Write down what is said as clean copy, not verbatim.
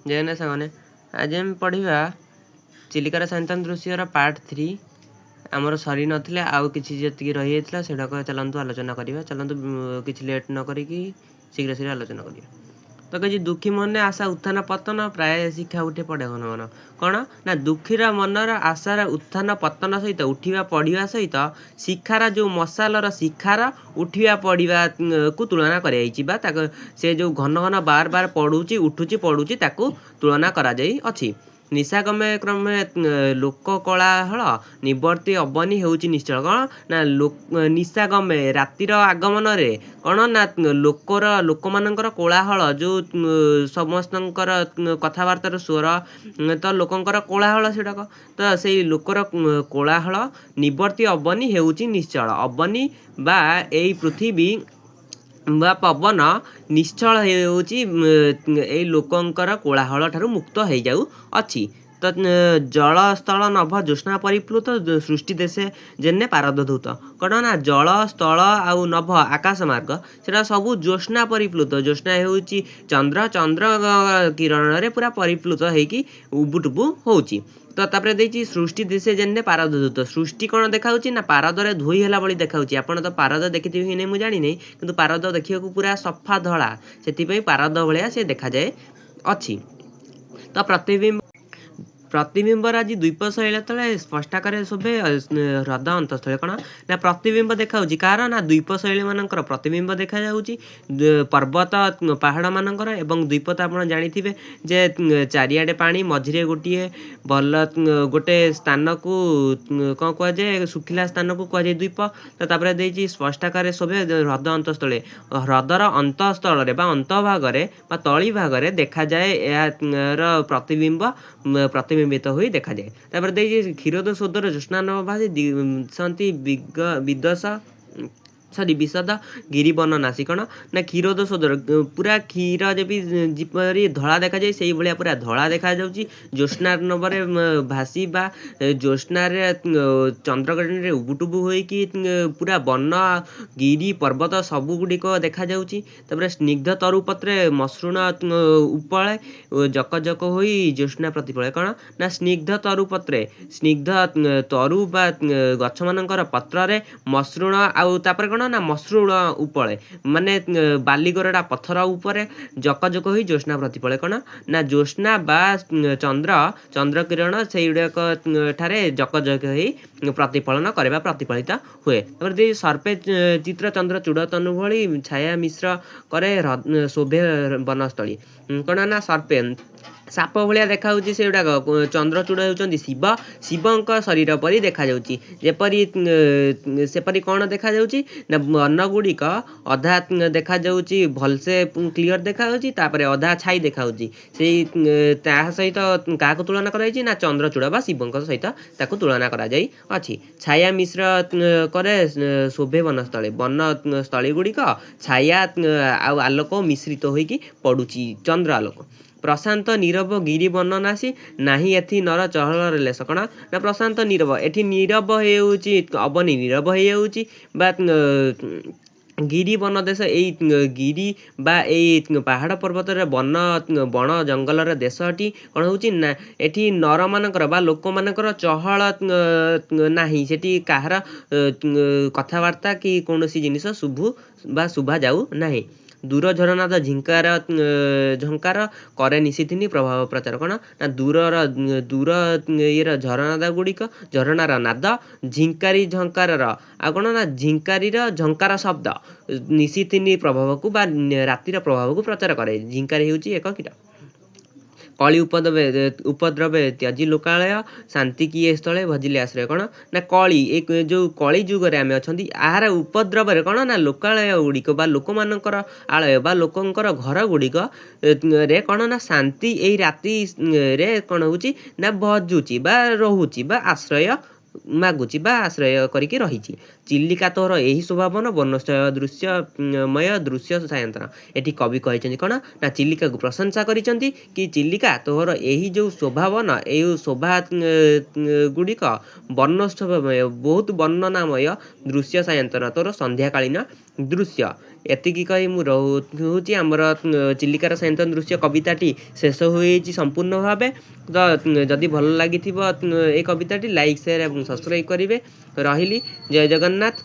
ଜୟ ସାଙ୍ଗମାନେ, ଆଜି ଆମେ ପଢ଼ିବା ଚିଲିକାର ସାୟନ୍ତନ ଦୃଶ୍ୟର ପାର୍ଟ 3। ଆମର ସରିନଥିଲେ, ଆଉ କିଛି ଯେତିକି ରହିଯାଇଥିଲା ସେଗୁଡ଼ାକ ଚାଲନ୍ତୁ ଆଲୋଚନା କରିବା। ଚାଲନ୍ତୁ, କିଛି ଲେଟ୍ ନ କରିକି ଶୀଘ୍ର ଶୀଘ୍ର ଆଲୋଚନା କରିବା। ତ କିଛି ଦୁଃଖୀ ମନେ ଆଶା ଉତ୍ଥାନ ପତନ, ପ୍ରାୟ ଶିକ୍ଷା ଉଠେ ପଡ଼େ ଘନ ଘନ। କ'ଣ ନା ଦୁଃଖୀର ମନର ଆଶାର ଉତ୍ଥାନ ପତନ ସହିତ, ଉଠିବା ପଡ଼ିବା ସହିତ ଶିଖାର ଯେଉଁ ମଶାଲର ଶିଖାର ଉଠିବା ପଡ଼ିବାକୁ ତୁଳନା କରାଯାଇଛି, ବା ତାକୁ ସେ ଯେଉଁ ଘନ ଘନ ବାର ବାର ପଡ଼ୁଛି ଉଠୁଛି ପଡ଼ୁଛି, ତାକୁ ତୁଳନା କରାଯାଇଅଛି। ନିଶାଗମେ କ୍ରମେ ଲୋକ କୋଳାହଳ ନିବର୍ତ୍ତୀ ଅବନୀ ହେଉଛି ନିଶ୍ଚଳ। କ'ଣ ନା ନିଶାଗମେ, ରାତିର ଆଗମନରେ କ'ଣ ନା ଲୋକର ଲୋକମାନଙ୍କର କୋଳାହଳ, ଯେଉଁ ସମସ୍ତଙ୍କର କଥାବାର୍ତ୍ତାର ସ୍ୱର, ତ ଲୋକଙ୍କର କୋଳାହଳ ସେଗୁଡ଼ାକ, ତ ସେଇ ଲୋକର କୋଳାହଳ ନିବର୍ତ୍ତୀ ଅବନୀ ହେଉଛି ନିଶ୍ଚଳ। ଅବନୀ ବା ଏଇ ପୃଥିବୀ ବା ପବନ ନିଶ୍ଚଳ ହେଉଛି, ଏଇ ଲୋକଙ୍କର କୋଳାହଳ ଠାରୁ ମୁକ୍ତ ହେଇଯାଉଅଛି। ତ ଜଳ ସ୍ଥଳ ନଭ ଜ୍ୟୋତ୍ସ୍ନା ପରିପ୍ଲୁତ, ସୃଷ୍ଟି ଦେଶେ ଯେନେ ପାରଦ ଧୂତ। କ'ଣ ନା ଜଳ, ସ୍ଥଳ ଆଉ ନଭ, ଆକାଶ ମାର୍ଗ, ସେଟା ସବୁ ଜ୍ୟୋତ୍ସ୍ନା ପରିପ୍ଲୁତ। ଜ୍ୟୋତ୍ସ୍ନା ହେଉଛି ଚନ୍ଦ୍ର, ଚନ୍ଦ୍ର କିରଣରେ ପୁରା ପରିପ୍ଲୁତ ହେଇକି ଉବୁଟୁବୁ ହେଉଛି। ତ ତାପରେ ଦେଇଛି ସୃଷ୍ଟି ଦିଶେ ଯେନେ ପାରଦ ଧୂତ। ସୃଷ୍ଟି କ'ଣ ଦେଖାଉଛି ନା ପାରଦରେ ଧୋଇ ହେଲା ଭଳି ଦେଖାଉଛି। ଆପଣ ତ ପାରଦ ଦେଖିଥିବେ କି ନାହିଁ ମୁଁ ଜାଣିନି, କିନ୍ତୁ ପାରଦ ଦେଖିବାକୁ ପୁରା ସଫା ଧଳା, ସେଥିପାଇଁ ପାରଦ ଭଳିଆ ସେ ଦେଖାଯାଏ ଅଛି। ତ ପ୍ରତିବିମ୍ବ ଆଜି ଦ୍ୱୀପ ଶୈଳ ତଳେ ସ୍ପଷ୍ଟାକାରେ ଶୋଭେ ହ୍ରଦ ଅନ୍ତଃସ୍ଥଳେ। କ'ଣ ନା ପ୍ରତିବିମ୍ବ ଦେଖାଉଛି କାହାର ନା ଦ୍ୱୀପ ଶୈଳୀମାନଙ୍କର ପ୍ରତିବିମ୍ବ ଦେଖାଯାଉଛି, ପର୍ବତ ପାହାଡ଼ମାନଙ୍କର। ଏବଂ ଦ୍ୱୀପ ତ ଆପଣ ଜାଣିଥିବେ ଯେ ଚାରିଆଡ଼େ ପାଣି, ମଝିରେ ଗୋଟିଏ ଭଲ ଗୋଟେ ସ୍ଥାନକୁ କ'ଣ କୁହାଯାଏ? ଶୁଖିଲା ସ୍ଥାନକୁ କୁହାଯାଏ ଦ୍ୱୀପ। ତ ତାପରେ ଦେଇଛି ସ୍ପଷ୍ଟାକାରେ ଶୋଭେ ହ୍ରଦ ଅନ୍ତଃସ୍ଥଳେ, ହ୍ରଦର ଅନ୍ତଃସ୍ଥଳରେ ବା ଅନ୍ତଃଭାଗରେ ବା ତଳି ଭାଗରେ ଦେଖାଯାଏ, ଏହାର ପ୍ରତିବିମ୍ବ ପ୍ରତିବିମ୍ବିତ ହୋଇ ଦେଖାଯାଏ। ତାପରେ ଦେଇଛି କ୍ଷୀରୋଦ ସୋଦର ଜ୍ୟୋତ୍ସ୍ନାନ ଭାସି ଦିଶନ୍ତି ବିଦଶ ସରି ବିଶଦ ଗିରିବନ ନାସି। କ'ଣ ନା କ୍ଷୀରୋଦ ସୋଦର, ପୁରା କ୍ଷୀର ଯେପରି ଧଳା ଦେଖାଯାଏ ସେଇଭଳିଆ ପୁରା ଧଳା ଦେଖାଯାଉଛି ଜ୍ୟୋତ୍ସ୍ନାର୍ଣ୍ଣବରେ ଭାସି, ବା ଜ୍ୟୋତ୍ସ୍ନାରେ ଚନ୍ଦ୍ରକିରଣରେ ଉବୁଟୁବୁ ହୋଇକି ପୁରା ବନ ଗିରି ପର୍ବତ ସବୁ ଗୁଡ଼ିକ ଦେଖାଯାଉଛି। ତାପରେ ସ୍ନିଗ୍ଧ ତରୁପତ୍ରେ ମସୃଣ ଉପଳେ, ଜକ ଜକ ହୋଇ ଜ୍ୟୋତ୍ସ୍ନା ପ୍ରତିଫଳେ। କ'ଣ ନା ସ୍ନିଗ୍ଧ ତରୁପତ୍ରେ, ସ୍ନିଗ୍ଧ ତରୁ ବା ଗଛମାନଙ୍କର ପତ୍ରରେ ମସୃଣ, ଆଉ ତାପରେ କ'ଣ ନା ମସୃଣ ଉପଳେ ମାନେ ବାଲିଗରଡ଼ା ପଥର ଉପରେ ଜକ ଜକ ହୋଇ ଜ୍ୟୋତ୍ସ୍ନା ପ୍ରତିଫଳେ। କ'ଣ ନା ଜ୍ୟୋତ୍ସ୍ନା ବା ଚନ୍ଦ୍ର, ଚନ୍ଦ୍ରକିରଣ ସେଇଗୁଡ଼ାକ ଠାରେ ଜକ ଜକ ହୋଇ ପ୍ରତିଫଳନ କରେ ବା ପ୍ରତିଫଳିତ ହୁଏ। ତାପରେ ଦେଇ ସର୍ପେ ଚିତ୍ର ଚନ୍ଦ୍ର ଚୂଡ଼ ତନୁ ଭଳି, ଛାୟା ମିଶ୍ର କରେ ଶୋଭେ ବନସ୍ଥଳୀ। କ'ଣ ନା ସର୍ପେ, ସାପ ଭଳିଆ ଦେଖାଯାଉଛି ସେଗୁଡ଼ାକ। ଚନ୍ଦ୍ରଚୂଡ଼ ହେଉଛନ୍ତି ଶିବ, ଶିବଙ୍କ ଶରୀର ପରି ଦେଖାଯାଉଛି ଯେପରି, ସେପରି କ'ଣ ଦେଖାଯାଉଛି ନା ବନ ଗୁଡ଼ିକ ଅଧା ଦେଖାଯାଉଛି ଭଲସେ କ୍ଲିଅର ଦେଖାଯାଉଛି, ତାପରେ ଅଧା ଛାଇ ଦେଖାଯାଉଛି। ସେଇ ତାହା ସହିତ କାହାକୁ ତୁଳନା କରାଯାଇଛି ନା ଚନ୍ଦ୍ରଚୂଡ଼ ବା ଶିବଙ୍କ ସହିତ ତାକୁ ତୁଳନା କରାଯାଇଅଛି। ଛାୟା ମିଶ୍ର କରେ ଶୋଭେ ବନସ୍ଥଳୀ, ବନସ୍ଥଳୀ ଗୁଡ଼ିକ ଛାୟା ଆଉ ଆଲୋକ ମିଶ୍ରିତ ହୋଇକି ପଡ଼ୁଛି, ଚନ୍ଦ୍ର ଆଲୋକ। ପ୍ରଶାନ୍ତ ନୀରବ ଗିରି ବର୍ଣ୍ଣନାସୀ, ନାହିଁ ଏଥି ନର ଚହଳ ଲେଶ। କ'ଣ ନା ପ୍ରଶାନ୍ତ ନୀରବ, ଏଠି ନୀରବ ହେଇଯାଉଛି, ଅବନୀ ନୀରବ ହେଇଯାଉଛି, ବା ଗିରି ବନଦେଶ, ଏଇ ଗିରି ବା ଏଇ ପାହାଡ଼ ପର୍ବତରେ ବନ ବଣ ଜଙ୍ଗଲର ଦେଶଟି କ'ଣ ହେଉଛି ନା ଏଠି ନରମାନଙ୍କର ବା ଲୋକମାନଙ୍କର ଚହଳ ନାହିଁ, ସେଠି କାହାର କଥାବାର୍ତ୍ତା କି କୌଣସି ଜିନିଷ ଶୁଭୁ ବା ଶୁଭା ଯାଉ ନାହିଁ। ଦୂର ଝରନାଦ ଝିଙ୍କାର ଝଙ୍କାର କରେ ନିଶିଥିନି ପ୍ରଭାବ ପ୍ରଚାର। କ'ଣ ନା ଦୂରର ଦୂର ଇଏର ଝରନାଦ ଗୁଡ଼ିକ, ଝରଣାର ନାଦ, ଝିଙ୍କାରି ଝଙ୍କାରର, ଆଉ କ'ଣ ନା ଝିଙ୍କାରିର ଝଙ୍କାର ଶବ୍ଦ ନିଶିଥିନି ପ୍ରଭାବକୁ ବା ରାତିର ପ୍ରଭାବକୁ ପ୍ରଚାର କରେ। ଝିଙ୍କାରି ହେଉଛି ଏକ କୀଟ। କଳି ଉପଦ୍ରବେ ତ୍ୟଜି ଲୋକାଳୟ, ଶାନ୍ତି କିଏ ସ୍ଥଳେ ଭଜିଲେ ଆଶ୍ରୟ। କ'ଣ ନା କଳି, ଏ ଯେଉଁ କଳି ଯୁଗରେ ଆମେ ଅଛନ୍ତି, ଏହାର ଉପଦ୍ରବରେ କ'ଣ ନା ଲୋକାଳୟ ଗୁଡ଼ିକ ବା ଲୋକମାନଙ୍କର ଆଳୟ ବା ଲୋକଙ୍କର ଘର ଗୁଡ଼ିକ ରେ କ'ଣ ନା ଶାନ୍ତି ଏଇ ରାତିରେ କ'ଣ ହେଉଛି ନା ଭଜୁଛି ବା ରହୁଛି ବା ଆଶ୍ରୟ ମାଗୁଛି ବା ଆଶ୍ରୟ କରିକି ରହିଛି। ଚିଲିକା ତୋର ଏହି ଶୋଭାବନ ବର୍ଣ୍ଣୋତ୍ସବ ଦୃଶ୍ୟମୟ ଦୃଶ୍ୟ ସାୟନ୍ତନ। ଏଠି କବି କହିଛନ୍ତି କ'ଣ ନା ଚିଲିକାକୁ ପ୍ରଶଂସା କରିଛନ୍ତି କି ଚିଲିକା ତୋର ଏହି ଯେଉଁ ଶୋଭାବନ, ଏଇ ଶୋଭା ଗୁଡ଼ିକ ବର୍ଣ୍ଣୋତ୍ସବମୟ, ବହୁତ ବର୍ଣ୍ଣନାମୟ ଦୃଶ୍ୟ ସାୟନ୍ତନ, ତୋର ସନ୍ଧ୍ୟାକାଳୀନ ଦୃଶ୍ୟ। ଏତିକି କହି ମୁଁ ରହୁଛି। ଆମର ଚିଲିକାର ସୈନ୍ତନ ଦୃଶ୍ୟ କବିତାଟି ଶେଷ ହୋଇଯାଇଛି ସମ୍ପୂର୍ଣ୍ଣ ଭାବେ। ତ ଯଦି ଭଲ ଲାଗିଥିବ ଏ କବିତାଟି, ଲାଇକ୍, ସେୟାର ଏବଂ ସବସ୍କ୍ରାଇବ୍ କରିବେ। ରହିଲି, ଜୟ ଜଗନ୍ନାଥ।